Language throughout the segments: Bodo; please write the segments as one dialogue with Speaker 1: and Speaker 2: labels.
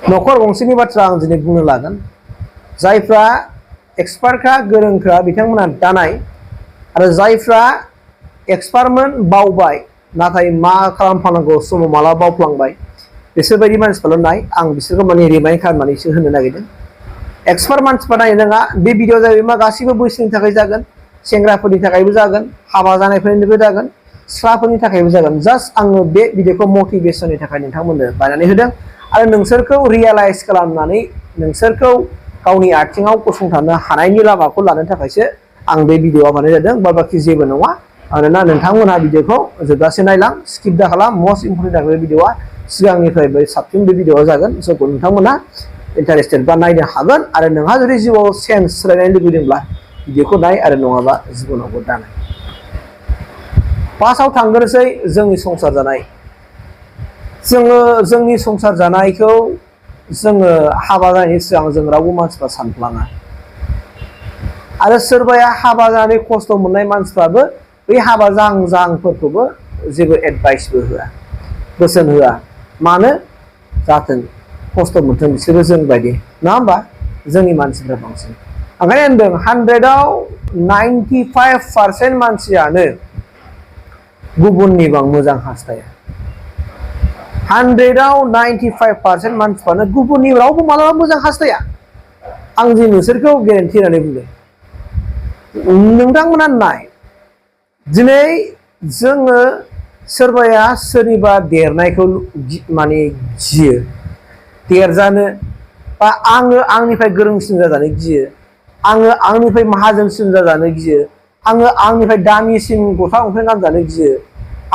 Speaker 1: नखर गंसेनि बाथ्रा आं दिनै बुंनो लागोन जायफ्रा एक्सपार्टखा गोरोंखा बिथांमोना दानाय आरो जायफ्रा एक्सपार्टमोन बावबाय नाथाय मा खालामफानांगौ समाव माला बावफ्लांबाय बिसोरबायदि मानसिफोरल' नाय आं बिसोरखौ माने रिमाइन्ड खालामनानैसो होनो नागिरदों एक्सपार्ट मानसिफोरा नायनो नङा बे भिडिअ जाहैबाय मा गासैबो बैसोनि थाखाय जागोन सेंग्राफोरनि थाखायबो जागोन हाबा जानायफोरनिबो जागोन सिख्लाफोरनि थाखायबो जागोन जास्ट आङो बे भिडिअखौ मटिभेसननि थाखाय नोंथांमोननो बानायनानै होदों आरो नोंसोरखौ रियेलाइज खालामनानै नोंसोरखौ गावनि आथिङाव गसंथानो हानायनि लामाखौ लानो थाखायसो आं बे भिडिअआ बानायनाय जादों बाखि जेबो नङा मानोना नोंथांमोनहा भिडिअखौ जोबजासे नायलां स्किप दा खालाम मस्ट इम्परटेन्ट बे भिडिअआ सिगांनिफ्रायबो साबसिन बे भिडिअआ जागोन सो नोंथांमोना इन्टारेस्टेड बा नायनो हागोन आरो नोंहा जुदि जिउआव सेन्स सोलायनाय लुबैदोंब्ला भिडिअखौ नाय आरो नङाबा जिबनावबो दानाय फार्स्टआव थांग्रोसै जोंनि संसार जानाय जोंनि संसार जानायखौ जोङो हाबा जानायनि सिगां जों रावबो मानसिफ्रा सानफ्लाङा आरो सोरबाया हाबा जानानै खस्थ' मोननाय मानसिफ्राबो बै हाबा जाहांफोरखौबो जेबो एडभाइसबो होआ बोसोन होआ मानो जाथों खस्थ' मोनथों बिसोरो जों बायदि नङा होमबा जोंनि मानसिफ्रा बांसिन ओंखायनो होनदों 100आव 95% मानसियानो गुबुननि मोजां हास्थाया 100आव 95% मानसिफ्रानो गुबुननि रावबो मालाबा मोजां हास्थाया आं जे नोंसोरखौ गेरेन्टि होनानै बुंदों नोंथांमोना नाय दिनै जोङो सोरबाया सोरनिबा देरनायखौ माने गियो देरजानो बा आङो आंनिफ्राय गोरोंसिन जाजानो गियो आङो आंनिफ्राय माहाजोनसिन जाजानो गियो आङो आंनिफ्राय दामिसिन गस्ला लंपेन्ट गानजानो गियो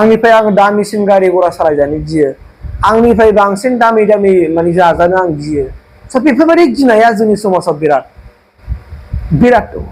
Speaker 1: आंनिफ्राय आङो दामिसिन गारि घोड़ा सालायजानो गियो आंनिफ्राय बांसिन दामि माने जाजानो आं गियो स' बेफोरबायदि गिनाया जोंनि समाजाव बिराद दं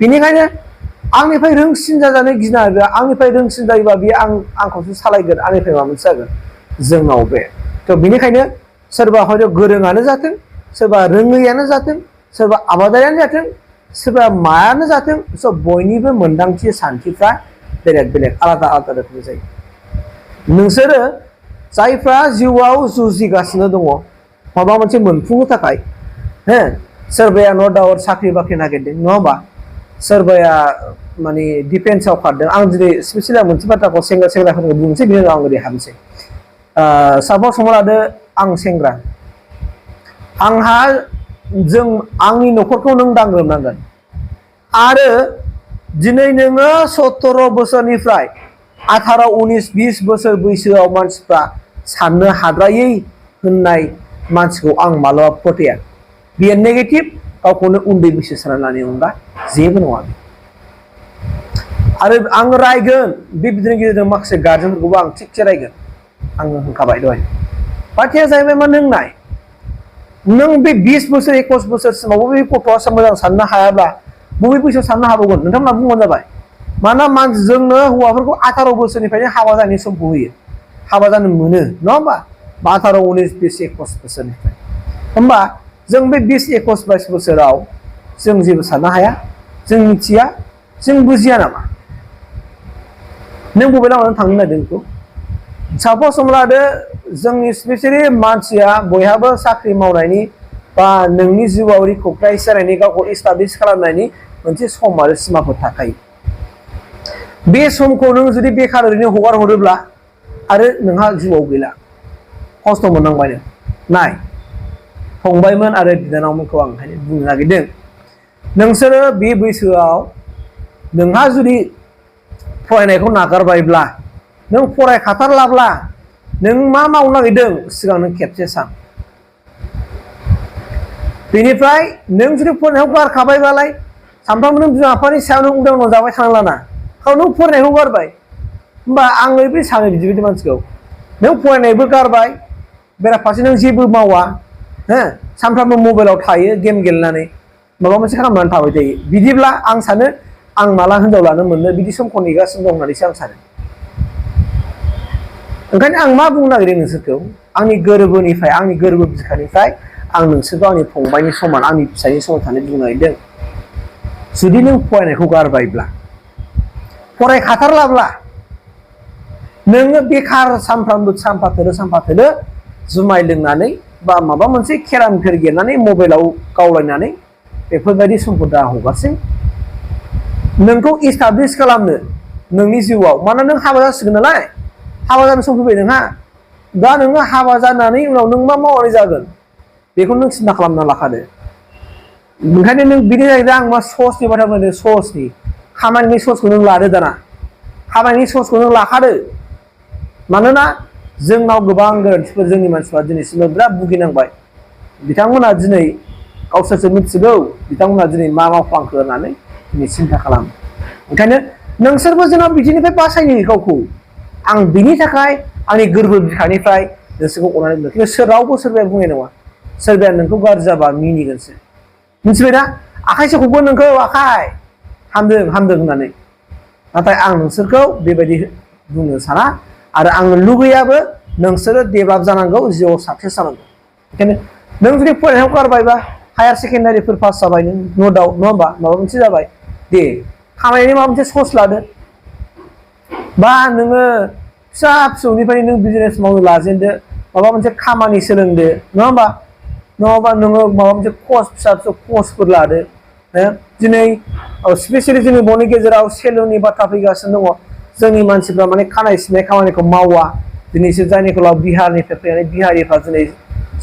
Speaker 1: बेनिखायनो आंनिफ्राय रोंसिन जाजानो गिनाया आंनिफ्राय रोंसिन जायोबा बियो आंखौसो सालायगोन आंनिफ्राय माबा मोनसे जागोन जोंनाव बे थ' बेनिखायनो सोरबा हयथ' गोरोङानो जाथों सोरबा रोङैयानो जाथों सोरबा आबादारियानो जाथों सोरबा मायानो जाथों स' बयनिबो मोनदांथि सान्थिफ्रा बेलेग बेलेग आलादा आलादा रोखोमनि जायो नोंसोरो जायफ्रा जिउआव जुजिगासिनो दङ माबा मोनसे मोनफुंनो थाखाय सोरबाया न' दाउट साख्रि बाख्रि नागिरदों नङा होमबा सोरबाया माने डिफेन्सआव खारदों आं दिनै स्पेसियेलि मोनसे बाथ्राखौ सेंग्राफोरखौ बुंनोसै बिनि उनाव आं ओरै हाबनोसै सापज हमना लादो आं सेंग्रा आंहा आंनि न'खरखौ नों दांग्रोमनांगोन आरो दिनै नोङो 17 बोसोरनिफ्राय 18, 19, 20 बोसोर बैसोआव मानसिफ्रा साननो हाद्रायै होननाय मानसिखौ आं मालाबा फोथाया बेयो नेगेटिभ गावखौनो उन्दै बैसो सानना लानायनि अनगा जेबो नङा आरो आं रायगोन बे बिदिनि गेजेरजों माखासे गार्जेनफोरखौबो आं थिगसे रायगोन आं होनखाबाय दहाय बाथ्राया जाहैबाय मा नों नाय नों बे 20 बोसोर 21 बोसोरसिमावबो बे गथ'आ मोजां साननो हायाब्ला बबे बैसोआव साननो हाबावगोन नोंथांमोना बुंबानो जाबाय मानोना जोंनो हौवाफोरखौ 18 बोसोरनिफ्रायनो हाबा जानायनि समखौ होयो हाबा जानो मोनो नङा होमबा 18, 19, 20, 21 बोसोरनिफ्राय होमबा जों बे 20, 21 बोसोराव जों जेबो साननो हाया जों मिथिया जों बुजिया नामा नों बबे लामाजों थांनो नागिरदों बेखौ सापज हमना लादो जोंनि स्पेसियेलि मानसिया बयहाबो साख्रि मावनायनि बा नोंनि जिउआव रिकगनाइज जानायनि गावखौ एस्टाब्लिश खालामनायनि मोनसे सम आरो सिमाफोर थाखायो बे समखौ नों जुदि बेखार ओरैनो हगार हरोब्ला आरो नोंहा जिउआव गैला खस्थ' मोननांबाय नाय फंबायमोन आरो बिनानावमोनखौ आं ओंखायनो बुंनो नागिरदों नोंसोरो बे बैसोआव नोंहा जुदि फरायनायखौ नागारबायब्ला नों फरायखाथारलाब्ला नों मा मावनो नागिरदों सिगां नों खेबसे सान बेनिफ्राय नों जुदि फरायनायखौ गारखाबायबालाय सानफ्रामबो नों बिमा बिफानि सायाव नों उदां उदां जाबाय थानांलाना नों फरायनायखौ गारबाय होमबा आं ओरैबायदि सानो बिदि मानसिखौ नों फरायनायबो गारबाय बेराफारसे नों जेबो मावा सानफ्रामबो मबाइलाव थायो गेम गेलेनानै माबा मोनसे खालामनानै थाबाय थायो बिदिब्ला आं सानो आं माला हिनजाव लानो मोननो बिदि समखौ नेगासिनो दं होननानैसो आं सानो ओंखायनो आं मा बुंनो नागिरदों नोंसोरखौ आंनि गोरबोनिफ्राय आंनि गोरबो बिखानिफ्राय आं नोंसोरखौ आंनि फंबायनि समान आंनि फिसायनि समान थानो बुंनो नागिरदों जुदि नों फरायनायखौ गारबायब्ला फरायखाथारलाब्ला नोङो बेखार सानफा थोलो जुमाय लोंनानै बा माबा मोनसे खेराम खेर गेलेनानै मबाइलाव गावलायनानै बेफोरबायदि समखौ दा हगारसै नोंखौ इस्टाब्लिश खालामनो नोंनि जिउआव मानोना नों हाबा जासिगोन नालाय हाबा जानो सम फैबाय नोंहा दा नोङो हाबा जानानै उनाव नों मा मावनानै जागोन बेखौ नों सिन्था खालामना लाखादो ओंखायनो नों बिनि जाहैबाय आं मा सर्सनि बाथ्रा बुंदों सर्सनि खामानिनि सर्सखौ नों लादो दाना खामानिनि सर्सखौ नों लाखादो मानोना जोंनाव गोबां गोरोन्थिफोर जोंनि मानसिफ्रा दिनैसिमबो बिराद भुगिनांबाय बिथांमोना दिनै गावसोरसो मिथिगौ बिथांमोना दिनै मा मावफ्लांखो होननानै दिनै सिन्था खालामो ओंखायनो नोंसोरबो जोंनाव बिदिनिफ्राय बासायनो गावखौ आं बिनि थाखाय आंनि गोरबो बिखानिफ्राय नोंसोरखौ अननानै बुंदों खिन्थु रावबो सोरबाया बुंनाय नङा सोरबाया नोंखौ गाज्रि जाबा मिनिगोनसो मिथिबाय दा आखाइसो खबगोन नोंखौ आखाइ हामदों हामदों होननानै नाथाय आं नोंसोरखौ बेबायदि बुंनो साना आरो आं लुगैयाबो नोंसोरो डेभेलप जानांगौ जिउआव साक्सेस जानांगौ बेखायनो नों जुदि फरायनायाव गारबायबा हायार सेकेन्डारिफोर पास जाबाय नों नो डाउट नङा होमबा माबा मोनसे जाबाय दे खामायनायनि माबा मोनसे सर्स लादो बा नोङो फिसा फिसौनिफ्राय नों बिजनेस मावनो लाजेनदो माबा मोनसे खामानि सोलोंदो नङा होमबा नङाबा नोङो माबा मोनसे कर्स फिसा फिसौ कर्सफोर लादो दिनै स्पेसियेलि जोंनि बर'नि गेजेराव सेलुननि बाथ्रा फैगासिनो दङ जोंनि मानसिफ्रा माने खानाय सिननाय खामानिखौ मावा दिनैसो जायनिखौ बिहारनिफ्राय फैनानै बिहारिफ्रा दिनै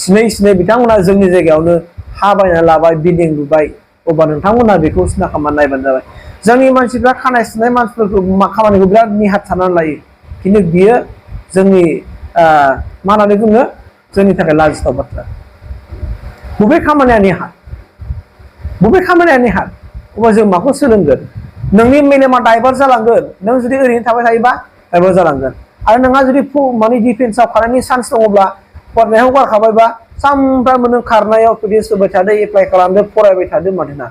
Speaker 1: सिनै सिनै बिथांमोना जोंनि जायगायावनो हा बायना लाबाय बिल्डिं लुबाय अब्ला नोंथांमोना बेखौ सिन्था खालामनानै नायबानो जाबाय जोंनि मानसिफ्रा खानाय सिननाय मानसिफोरखौ खामानिखौ बिराद निहाथ साननानै लायो खिन्थु बियो जोंनि मा होननानै बुङो जोंनि थाखाय लाजिथाव बाथ्रा बबे खामानिया निहाथ अब्ला जों माखौ सोलोंगोन नोंनि मेलेमा डाइभार्ट जालांगोन नों जुदि ओरैनो थाबाय थायोबा डाइभार्ट जालांगोन आरो नोंहा जुदि माने डिफेन्सआव खारनायनि चान्स दङब्ला फरायनायाव गारखाबायबा सानफ्रामबो नों खारनायाव पिडिएस होबाय थादो एप्लाइ खालामदो फरायबाय थादो माथोना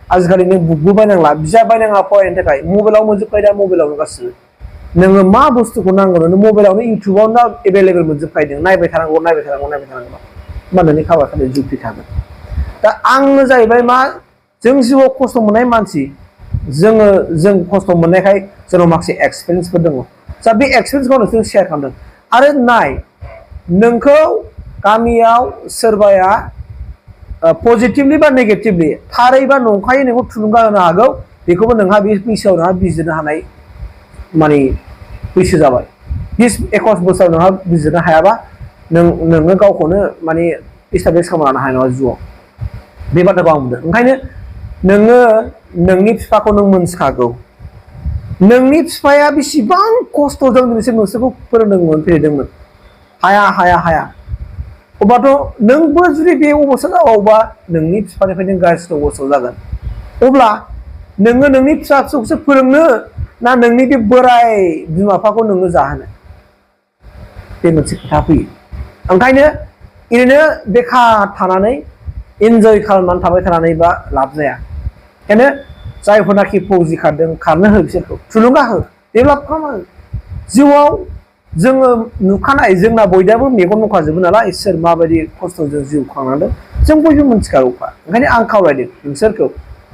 Speaker 1: आजिखालि नों बुकबो बायनांला बिजाब बायनाङा फरायनो थाखाय मबाइलाव मोनजोबखायो दा मबाइलावनो गासिबो नोङो मा बुस्थुखौ नांगौ नों मबाइलावनो इउटुबावनो एभेलेबेल मोनजोबखायो नायबाय थानांगौ होमबा नोंनि खामानिया खालि जुक्ति थागोन दा आंनो जाहैबाय मा जों जिउआव खस्थ' मोननाय मानसि जों खस्थ' मोननायखाय जोंनाव माखासे एक्सपिरियेन्सफोर दङ दा बे एक्सपिरियेन्सखौ नोंसोर शेयार खालामदों आरो नाय नोंखौ गामियाव सोरबाया पजिटिभलि बा नेगेटिभलि थारै बा नंखायै नोंखौ थुलुंगा होनो हागौ बेखौबो नोंहा बे बैसोआव नोंहा बिजिरनो हानाय माने बैसो जाबाय 20-21 बोसोराव नोंहा बिजिरनो हायाबा नोङो गावखौनो माने इस्टाब्लिश खालामनो हानाय नङा जिउआव बे बाथ्राखौ आं बुंदों ओंखायनो नोङो नोंनि बिफाखौ नों मोनथिखागौ नोंनि बिफाया बेसेबां खस्थ'जों नोंसोरखौ फोरोंदोंमोन फेदेरदोंमोन हाया अब्लाथ' नोंबो जुदि बे अबस्था जाबावबा नोंनि बिफानिफ्राय नों गाज्रि अबस्थायाव जागोन अब्ला नोङो नोंनि फिसा फिसौखौसो फोरोंनो ना नोंनि बे बोराय बिमा बिफाखौ नोङो जाहोनो बे मोनसे खोथा फैयो ओंखायनो ओरैनो बेखार थानानै इन्जय खालामनानै थाबाय थानानै बा लाब जाया ओंखायनो जायफोरनाखि फौजि खारदों खारनो हो बिसोरखौ थुलुंगा हो डेभेलप खालामो जिउआव जोङो नुखानाय जोंना बयनाबो मेगन नुखाजोबो नालाय सोर माबायदि खस्थ'जों जिउ खांनांदों जों बयबो मिथिखागौखा ओंखायनो आं खावलायदों नोंसोरखौ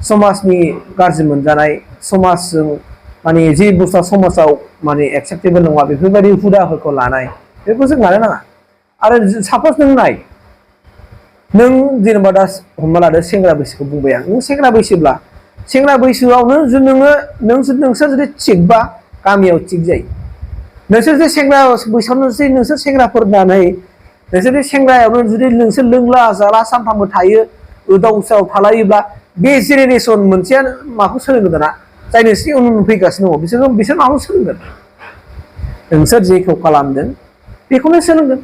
Speaker 1: समाजनि गाज्रि मोनजानाय समाजजों माने जे बुस्थुआ समाजाव माने एक्सेप्टेबल नङा बेफोरबायदि हुदाफोरखौ लानाय बेखौ जों लानो नाङा आरो सापज नों नाय नों जेनेबा दा हमना लादो सेंग्रा बैसोखौ बुंबाय आं नों सेंग्रा बैसोआवनो नोंसोर जुदि थिगबा गामियाव थिग जायो नोंसोर जे सेंग्रा बैसोआवनो जुदि नोंसोर सेंग्राफोर होननानै नोंसोर बे सेंग्रायावनो जुदि नोंसोर लोंला जाला सानफ्रामबो थायो उदाव उसाव थालायोब्ला बे जेनेरेसन मोनसेया माखौ सोलोंगोन दाना जाय नोंसोरनि उन फैगासिनो दङ बिसोर माखौ सोलोंगोन नोंसोर जेखौ खालामदों बेखौनो सोलोंगोन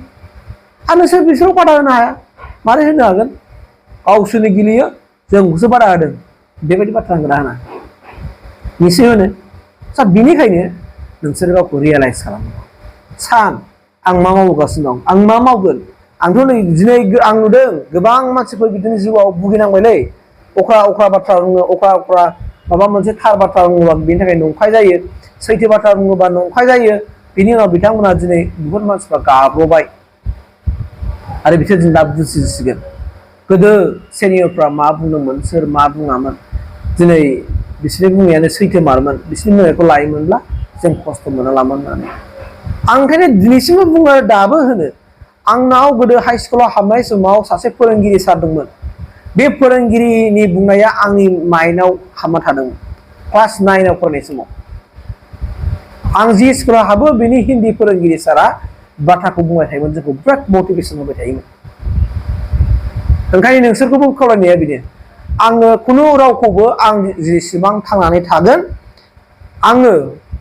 Speaker 1: आरो नोंसोर बिसोराव बादा होनो हाया मारै होनो हागोन गावसोरनो गेलेयो जोंखौसो बादा होदों बेबायदि बाथ्रा होना निसय होनो सा बिनिखायनो नोंसोर गावखौ रियेलाइज खालामनांगौ सान आं मा मावगासिनो दं आं मा मावगोन आंथ' नै दिनै आं नुदों गोबां मानसिफोर बिदिनो जिउआव भुगिनांबायलै अख्रा बाथ्रा बुङो अख्रा माबा मोनसे थार बाथ्रा बुङोबा बेनि थाखाय नंखाय जायो सैथो बाथ्रा बुङोबा नंखाय जायो बिनि उनाव बिथांमोना दिनै बुहुत मानसिफ्रा गाब्र'बाय आरो बिसोर जों दा बुजिसिगोन गोदो सेनियरफ्रा मा बुंदोंमोन सोर मा बुङामोन दिनै बिसोरनि बुंनायानो सैथो मारमोन बिसोरनि बुंनायखौ लायोमोनब्ला जों खस्थ' मोनालामोन होननानै आं ओंखायनो दिनैसिमबो बुङो दाबो होनो आंनाव गोदो हाई स्कुलाव हाबनाय समाव सासे फोरोंगिरि सार दंमोन बे फोरोंगिरिनि बुंनाया आंनि माइन्डआव हाबना थादोंमोन क्लास 9 आव फरायनाय समाव आं जि स्कुलाव हाबो बेनि हिन्दी फोरोंगिरि सारा बाथ्राखौ बुंबाय थायोमोन जोंखौ बिराद मटिभेसन होबाय थायोमोन ओंखायनो नोंसोरखौबो खावलायनाया बिनो आङो खुनु रावखौबो आं जेसेबां थांनानै थागोन आङो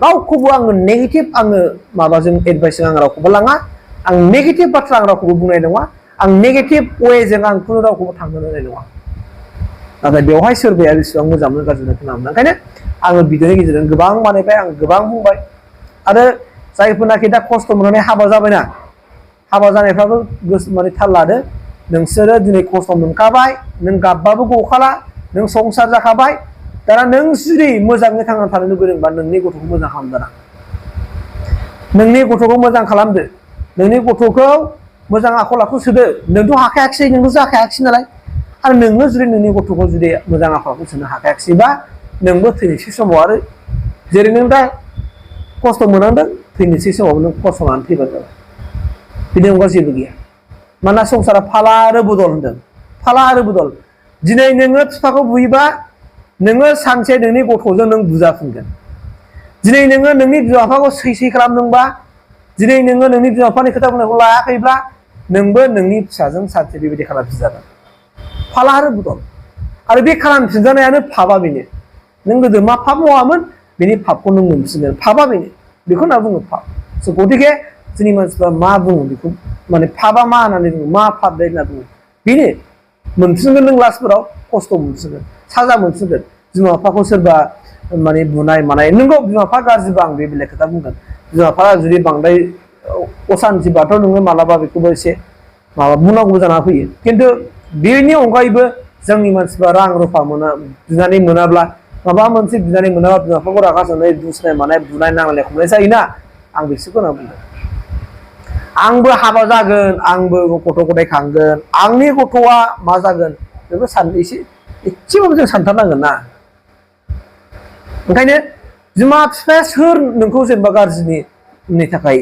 Speaker 1: रावखौबो आङो नेगेटिभ आङो माबाजों एडभाइस आं रावखौबो लाङा आं नेगेटिभ बाथ्रा आं रावखौबो बुंनाय नङा आं नेगेटिभ वेजों आं खुनु रावखौबो थांनो होनाय नङा नाथाय बेवहाय सोरबाया बेसेबां मोजां मोनो गाज्रि मोनो खोनादों ओंखायनो आङो भिडिअनि गेजेरजों गोबां बानायबाय आं गोबां बुंबाय आरो जायफोरनाखि दा खस्थ' मोननानै हाबा जाबायना हाबा जानायफ्राबो माने थाल लादो नोंसोरो दिनै खस्थ' मोनखाबाय नों गाबबाबो गखाला नों संसार जाखाबाय दाना नों जुदि मोजाङै थांनानै थानो लुबैदोंबा नोंनि गथ'खौ मोजां खालामदोना नोंनि गथ'खौ मोजां खालामदो नोंनि गथ'खौ मोजां आखल आखु सोदो नोंथ' हाखायाखिसै नोंथ' जाखायाखिसै नालाय आरो नोंनो जुदि नोंनि गथ'खौ जुदि मोजां आखल आखु सोनो हाखायाखिसैबा नोंबो थैनोसै समाव आरो जेरै नों दा खस्थ' मोनांदों थैनोसै समाव नों खस्थ' मोननानै थैबानो जाबाय बिनि अनगा जेबो गैया मानोना संसारा फाला आरो बदल होनदों फाला आरो बदल दिनै नोङो बिफाखौ बुयोबा नोङो सानसे नोंनि गथ'जों नों बुजाफिनगोन दिनै नोङो नोंनि बिमा बिफाखौ सै खालामदोंबा दिनै नोङो नोंनि बिमा बिफानि खोथा बुंनायखौ लायाखैब्ला नोंबो नोंनि फिसाजों सानसे बेबायदि खालामफिनजागोन फाला आरो बदल आरो बे खालामफिनजानायानो फाबा बेनो नों गोदो मा फाब मावामोन बेनि फाबखौ नों मोनफिनगोन फाबा बेनो बेखौ होनना बुङो फाब गतिके जोंनि मानसिफ्रा मा बुङो बेखौ माने फाबा मा होननानै बुङो मा फाब बे होनना बुङो बेनो मोनफिनगोन नों लास्टफोराव खस्थ' मोनफिनगोन साजा मोनफिनगोन बिमा बिफाखौ सोरबा माने बुनाय मानाय नोंगौ बिमा बिफा गाज्रिबा आं बे बेलेग खोथा बुंगोन बिमा बिफा जुदि बांद्राय असान्थिबाथ' नोङो मालाबा बेखौबो एसे माबा बुंनांगौ जाना फैयो खिन्थु बेनि अनगायैबो जोंनि मानसिफ्रा रां रुफा बिनानै मोनाब्ला माबा मोनसे बिनानै मोनाबा बिमा बिफाखौ रागा जोंनाय दुसिनाय मानाय बुनाय नांलाय खमलाय जायोना आं बिसोरखौ होनना बुंदों आंबो हाबा जागोन आंबो गथ' गथाय खांगोन आंनि गथ'आ मा जागोन बेखौ एसेबाबो जों सानथारनांगोन ना ओंखायनो बिमा बिफाया सोर नोंखौ जेनेबा गाज्रिनि थाखाय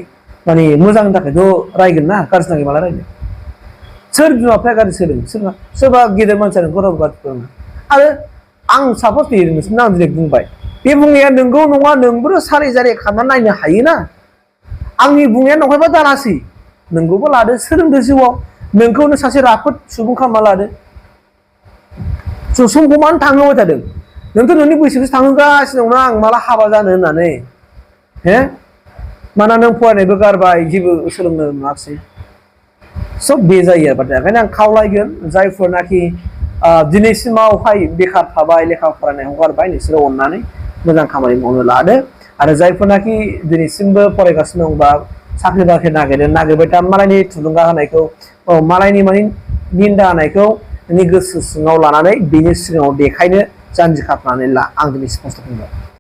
Speaker 1: माने मोजांनि थाखायथ' रायगोन ना गाज्रि थाखाय माला रायगोन सोर बिमा बिफाया गाज्रि सोलों सोरबा गेदेर मानसिया नोंखौ रावबो गाज्रि फोरोङा आरो आं सापस नोंसोरनो आं दिनै बुंबाय बे बुंनाया नोंगौ नङा नोंबो सारि जारि खालामनानै नायनो हायोना आंनि बुंनाया नंखायबा दालासै नोंखौबो लादो सोलोंदो जिउआव नोंखौनो सासे राफोद सुबुं खालामना लादो समखौ मानो थांहोबाय थादों नोंथ' नोंनि बैसोखौसो थांहोगासिनो दंना आं माला हाबा जानो होननानै माना नों फरायनायबो गारबाय जेबो सोलोंनो मोनाखिसै सब बे जायो आरो ओंखायनो आं खावलायगोन जायफोरनाखि दिनैसिमावहाय बेखार थाबाय लेखा फरायनायखौ गारबाय नोंसोरो अननानै मोजां खामानि मावनो लादो आरो जायफोरनाखि दिनैसिमबो फरायगासिनो दंबा साख्रि बाख्रि नागिरबाय था मालायनि थुलुंगा होनायखौ मालायनि माने निन्दा होनायखौ नोंनि गोसो सिङाव लानानै बेनि सिगाङाव देखायनो जानजि खाफ्रानानै ला आं दिनै स्पष्ट बुंबाय